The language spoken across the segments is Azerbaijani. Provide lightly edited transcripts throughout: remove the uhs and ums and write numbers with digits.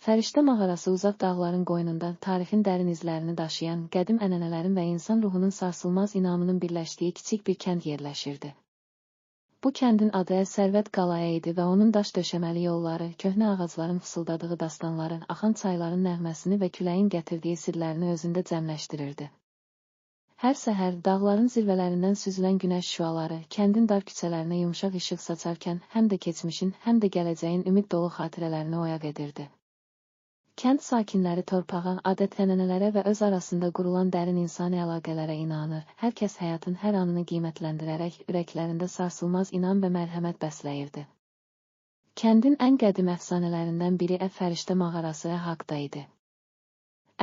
Fəriştə mağarası uzaq dağların qoynunda tarixin dərin izlərini daşıyan, qədim ənənələrin və insan ruhunun sarsılmaz inamının birləşdiyi kiçik bir kənd yerləşirdi. Bu kəndin adı Sərvət Qalaya idi və onun daş döşəməli yolları, köhnə ağacların fısıldadığı dastanları, axan çayların nəğməsini və küləyin gətirdiyi sirlərini özündə cəmləşdirirdi. Hər səhər dağların zirvələrindən süzülən günəş şüaları kəndin dar küçələrinə yumşaq işıq saçarkən həm də keçmişin, həm də gələcəyin ümid dolu xatirələrini oyaq edirdi. Kənd sakinləri torpağa, adət-ənənələrə və öz arasında qurulan dərin insani əlaqələrə inanır, hər kəs həyatın hər anını qiymətləndirərək ürəklərində sarsılmaz inam və mərhəmət bəsləyirdi. Kəndin ən qədim əfsanələrindən biri Fəriştə mağarası haqda idi.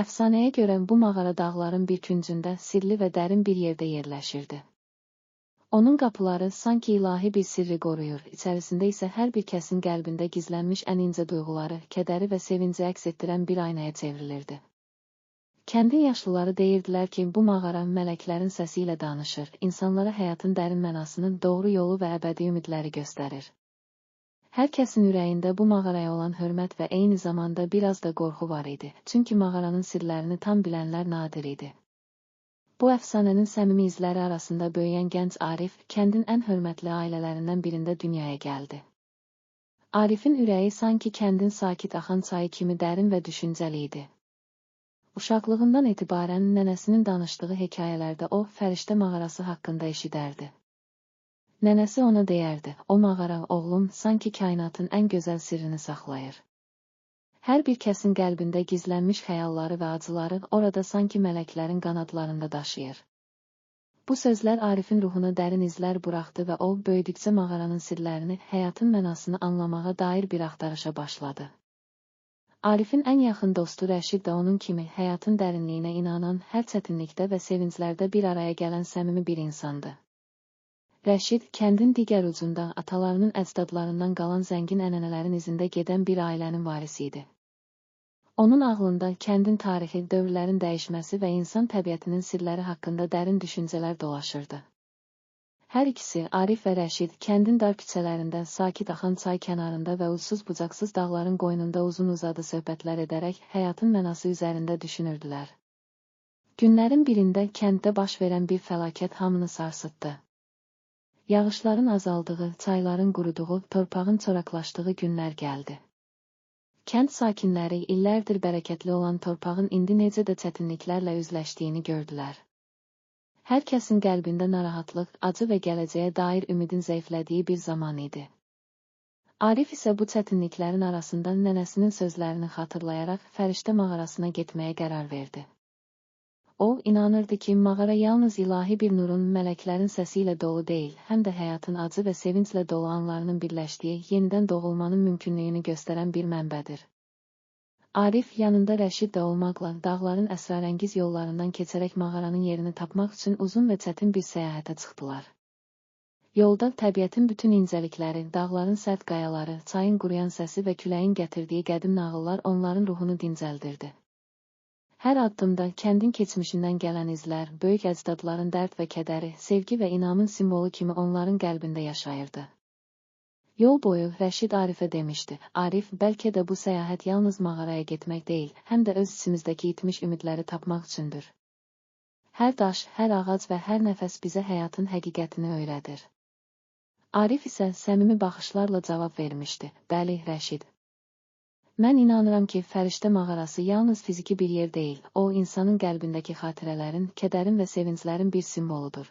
Əfsanəyə görə bu mağara dağların bir küncündə, sirli və dərin bir yerdə yerləşirdi. Onun qapıları sanki ilahi bir sirri qoruyur, içərisində isə hər bir kəsin qəlbində gizlənmiş ən incə duyğuları, kədəri və sevinci əks etdirən bir aynaya çevrilirdi. Kəndin yaşlıları deyirdilər ki, bu mağara mələklərin səsi ilə danışır, insanlara həyatın dərin mənasını, doğru yolu və əbədi ümidləri göstərir. Hər kəsin ürəyində bu mağaraya olan hörmət və eyni zamanda biraz da qorxu var idi, çünki mağaranın sirlərini tam bilənlər nadir idi. Bu əfsanənin səmimi izləri arasında böyüyən gənc Arif, kəndin ən hörmətli ailələrindən birində dünyaya gəldi. Arifin ürəyi sanki kəndin sakit axan çayı kimi dərin və düşüncəli idi. Uşaqlığından etibarən nənəsinin danışdığı hekayələrdə o, Fəriştə mağarası haqqında eşidərdi. Nənəsi ona deyərdi, o mağara, oğlum, sanki kainatın ən gözəl sirrini saxlayır. Hər bir kəsin qəlbində gizlənmiş xəyalları və acıları orada sanki mələklərin qanadlarında daşıyır. Bu sözlər Arifin ruhuna dərin izlər buraxdı və o, böyüdükcə mağaranın sirlərini, həyatın mənasını anlamağa dair bir axtarışa başladı. Arifin ən yaxın dostu Rəşid də onun kimi həyatın dərinliyinə inanan, hər çətinlikdə və sevinclərdə bir araya gələn səmimi bir insandı. Rəşid, kəndin digər ucunda atalarının əcdadlarından qalan zəngin ənənələrin izində gedən bir ailənin varisi idi. Onun ağlında kəndin tarixi, dövrlərin dəyişməsi və insan təbiətinin sirləri haqqında dərin düşüncələr dolaşırdı. Hər ikisi, Arif və Rəşid, kəndin dar küçələrində, sakit axan çay kənarında və ucsuz-bucaqsız dağların qoynunda uzun-uzadı söhbətlər edərək həyatın mənası üzərində düşünürdülər. Günlərin birində kənddə baş verən bir fəlakət hamını sarsıtdı. Yağışların azaldığı, çayların quruduğu, torpağın çoraqlaşdığı günlər gəldi. Kənd sakinləri illərdir bərəkətli olan torpağın indi necə də çətinliklərlə üzləşdiyini gördülər. Hər kəsin qəlbində narahatlıq, acı və gələcəyə dair ümidin zəiflədiyi bir zaman idi. Arif isə bu çətinliklərin arasında nənəsinin sözlərini xatırlayaraq Fəriştə mağarasına getməyə qərar verdi. O, inanırdı ki, mağara yalnız ilahi bir nurun, mələklərin səsi ilə dolu deyil, həm də həyatın acı və sevinclə dolu anlarının birləşdiyi, yenidən doğulmanın mümkünlüyünü göstərən bir mənbədir. Arif, yanında Rəşid də olmaqla, dağların əsrarəngiz yollarından keçərək mağaranın yerini tapmaq üçün uzun və çətin bir səyahətə çıxdılar. Yolda təbiətin bütün incəlikləri, dağların sərt qayaları, çayın quruyan səsi və küləyin gətirdiyi qədim nağıllar onların ruhunu dincəldirdi. Hər addımda kəndin keçmişindən gələn izlər, böyük əcdadların dərd və kədəri, sevgi və inamın simvolu kimi onların qəlbində yaşayırdı. Yol boyu Rəşid Arifə demişdi, Arif, bəlkə də bu səyahət yalnız mağaraya getmək deyil, həm də öz içimizdəki itmiş ümidləri tapmaq üçündür. Hər daş, hər ağac və hər nəfəs bizə həyatın həqiqətini öyrədir. Arif isə səmimi baxışlarla cavab vermişdi, bəli, Rəşid. Mən inanıram ki, Fəriştə mağarası yalnız fiziki bir yer deyil, o, insanın qəlbindəki xatirələrin, kədərin və sevinclərin bir simvoludur.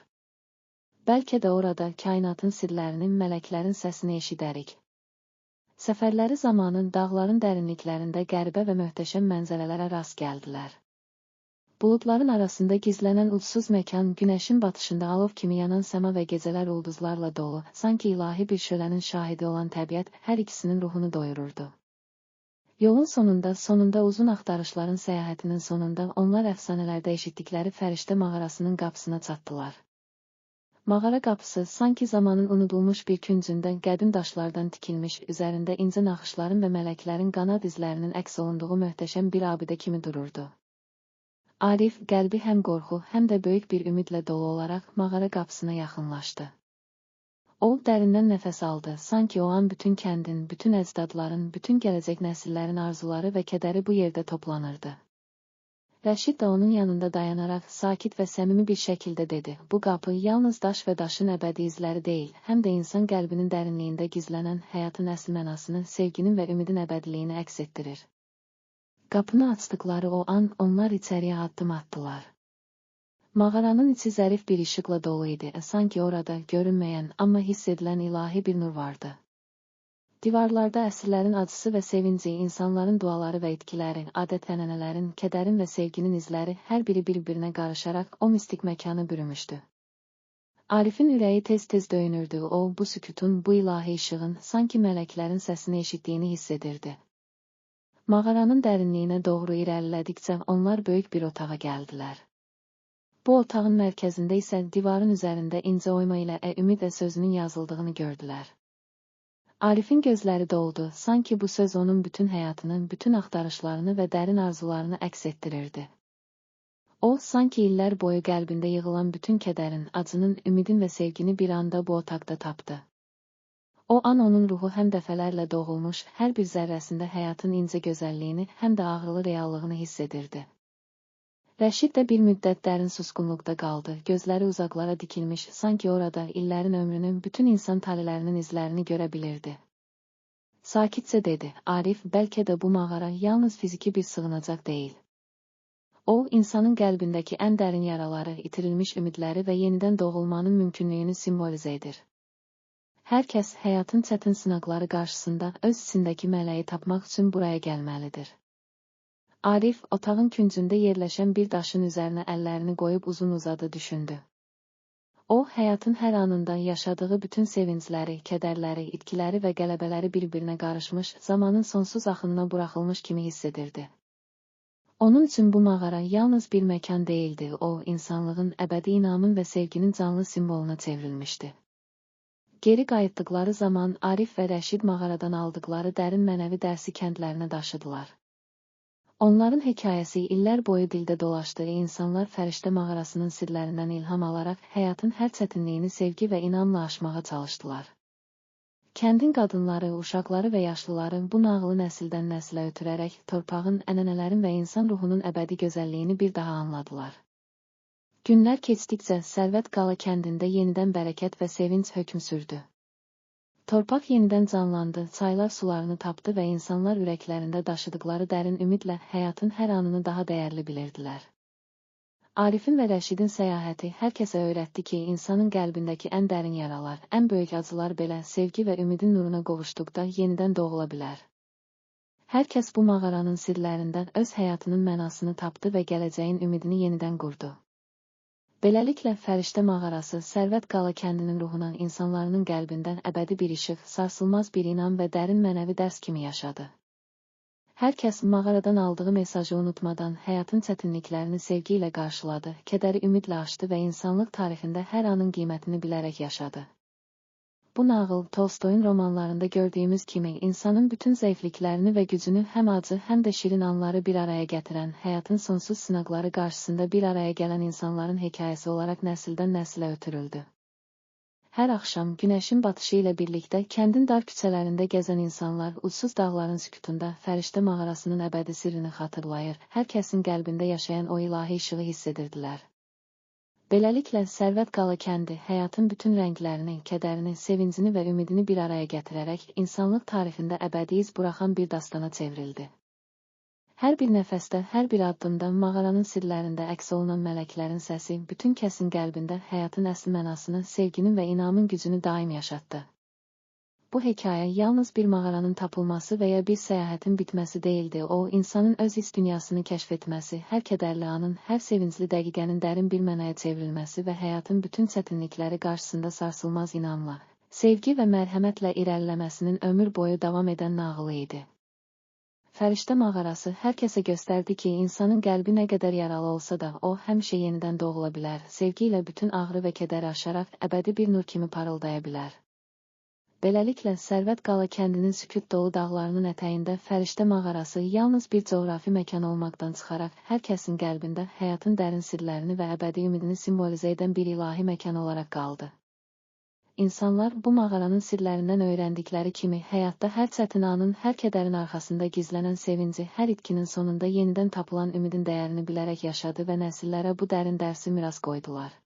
Bəlkə də orada kainatın sirlərini, mələklərin səsini eşidərik. Səfərləri zamanı dağların dərinliklərində qəribə və möhtəşəm mənzərələrə rast gəldilər. Buludların arasında gizlənən ucsuz məkan, günəşin batışında alov kimi yanan səma və gecələr ulduzlarla dolu, sanki ilahi bir şölənin şahidi olan təbiət hər ikisinin ruhunu doyururdu. Yolun sonunda uzun axtarışların səyahətinin sonunda onlar əfsanələrdə eşitdikləri Fəriştə mağarasının qapısına çatdılar. Mağara qapısı sanki zamanın unudulmuş bir küncündə qədim daşlardan tikilmiş, üzərində incə naxışların və mələklərin qanad izlərinin əks olunduğu möhtəşəm bir abidə kimi dururdu. Arif, qəlbi həm qorxu, həm də böyük bir ümidlə dolu olaraq mağara qapısına yaxınlaşdı. O, dərindən nəfəs aldı, sanki o an bütün kəndin, bütün əcdadların, bütün gələcək nəsillərin arzuları və kədəri bu yerdə toplanırdı. Rəşid də onun yanında dayanaraq sakit və səmimi bir şəkildə dedi, bu qapı yalnız daş və daşın əbədi izləri deyil, həm də insan qəlbinin dərinliyində gizlənən həyatın əsl mənasını, sevginin və ümidin əbədiliyini əks etdirir. Qapını açdıqları o an onlar içəriyə addım atdılar. Mağaranın içi zərif bir işıqla dolu idi, sanki orada görünməyən, amma hiss edilən ilahi bir nur vardı. Divarlarda əsrlərin acısı və sevinci, insanların duaları və itkiləri, adət-ənənələrin, kədərin və sevginin izləri hər biri bir-birinə qarışaraq o mistik məkanı bürümüşdü. Arifin ürəyi tez-tez döyünürdü, o, bu sükutun, bu ilahi işığın, sanki mələklərin səsini eşitdiyini hiss edirdi. Mağaranın dərinliyinə doğru irəlilədikcə onlar böyük bir otağa gəldilər. Bu otağın mərkəzində isə divarın üzərində incə oyma ilə ümid və sözünün yazıldığını gördülər. Arifin gözləri doldu, sanki bu söz onun bütün həyatını, bütün axtarışlarını və dərin arzularını əks etdirirdi. O, sanki illər boyu qəlbində yığılan bütün kədərin, acının, ümidin və sevgini bir anda bu otaqda tapdı. O an onun ruhu həm dəfələrlə doğulmuş, hər bir zərrəsində həyatın incə gözəlliyini, həm də ağrılı reallığını hiss edirdi. Rəşid də bir müddət dərin susqunluqda qaldı, gözləri uzaqlara dikilmiş, sanki orada illərin ömrünün, bütün insan talelərinin izlərini görə bilirdi. Sakitcə dedi, Arif, bəlkə də bu mağara yalnız fiziki bir sığınacaq deyil. O, insanın qəlbindəki ən dərin yaraları, itirilmiş ümidləri və yenidən doğulmanın mümkünlüyünü simvolizə edir. Hər kəs həyatın çətin sınaqları qarşısında öz içindəki mələyi tapmaq üçün buraya gəlməlidir. Arif, otağın küncündə yerləşən bir daşın üzərinə əllərini qoyub uzun-uzadı düşündü. O, həyatın hər anında yaşadığı bütün sevincləri, kədərləri, itkiləri və qələbələri bir-birinə qarışmış, zamanın sonsuz axınına buraxılmış kimi hiss edirdi. Onun üçün bu mağara yalnız bir məkan deyildi, o, insanlığın, əbədi inamın və sevginin canlı simvoluna çevrilmişdi. Geri qayıtdıqları zaman Arif və Rəşid mağaradan aldıqları dərin mənəvi dərsi kəndlərinə daşıdılar. Onların hekayəsi illər boyu dildə dolaşdı, insanlar Fəriştə mağarasının sirlərindən ilham alaraq həyatın hər çətinliyini sevgi və inamla aşmağa çalışdılar. Kəndin qadınları, uşaqları və yaşlıları bu nağılı nəsildən nəsilə ötürərək torpağın, ənənələrin və insan ruhunun əbədi gözəlliyini bir daha anladılar. Günlər keçdikcə Sərvət Qala kəndində yenidən bərəkət və sevinc hökm sürdü. Torpaq yenidən canlandı, çaylar sularını tapdı və insanlar ürəklərində daşıdıqları dərin ümidlə həyatın hər anını daha dəyərli bilirdilər. Arifin və Rəşidin səyahəti hər kəsə öyrətdi ki, insanın qəlbindəki ən dərin yaralar, ən böyük acılar belə sevgi və ümidin nuruna qovuşduqda yenidən doğula bilər. Hər kəs bu mağaranın sirlərindən öz həyatının mənasını tapdı və gələcəyin ümidini yenidən qurdu. Beləliklə, Fəriştə mağarası Sərvət Qala kəndinin ruhuna, insanlarının qəlbindən əbədi bir işıq, sarsılmaz bir inam və dərin mənəvi dərs kimi yaşadı. Hər kəs mağaradan aldığı mesajı unutmadan həyatın çətinliklərini sevgi ilə qarşıladı, kədəri ümidlə aşdı və insanlıq tarixində hər anın qiymətini bilərək yaşadı. Bu nağıl, Tolstoyun romanlarında gördüyümüz kimi insanın bütün zəifliklərini və gücünü həm acı, həm də şirin anları bir araya gətirən, həyatın sonsuz sınaqları qarşısında bir araya gələn insanların hekayəsi olaraq nəsildən nəsilə ötürüldü. Hər axşam günəşin batışı ilə birlikdə kəndin dar küçələrində gəzən insanlar ucsuz dağların sükutunda Fəriştə mağarasının əbədi sirrini xatırlayır, hər kəsin qəlbində yaşayan o ilahi işığı hiss edirdilər. Beləliklə, Sərvət Qala kəndi həyatın bütün rənglərini, kədərini, sevincini və ümidini bir araya gətirərək insanlıq tarixində əbədi iz buraxan bir dastana çevrildi. Hər bir nəfəsdə, hər bir addımda mağaranın sirlərində əks olunan mələklərin səsi bütün kəsin qəlbində həyatın əsl mənasını, sevginin və inamın gücünü daim yaşatdı. Bu hekayə yalnız bir mağaranın tapılması və ya bir səyahətin bitməsi deyildi, o, insanın öz his dünyasını kəşf etməsi, hər kədərli anın, hər sevincli dəqiqənin dərin bir mənaya çevrilməsi və həyatın bütün çətinlikləri qarşısında sarsılmaz inamla, sevgi və mərhəmətlə irəliləməsinin ömür boyu davam edən nağılı idi. Fəriştə mağarası hər kəsə göstərdi ki, insanın qəlbi nə qədər yaralı olsa da, o, həmişə yenidən doğula bilər, sevgi ilə bütün ağrı və kədəri aşaraq əbədi bir nur kimi parıldaya bilər. Beləliklə, Sərvət Qala kəndinin sükut dolu dağlarının ətəyində Fəriştə mağarası yalnız bir coğrafi məkan olmaqdan çıxaraq hər kəsin qəlbində həyatın dərin sirlərini və əbədi ümidini simvolizə edən bir ilahi məkan olaraq qaldı. İnsanlar bu mağaranın sirlərindən öyrəndikləri kimi həyatda hər çətin anın, hər kədərin arxasında gizlənən sevinci, hər itkinin sonunda yenidən tapılan ümidin dəyərini bilərək yaşadı və nəsillərə bu dərin dərsi miras qoydular.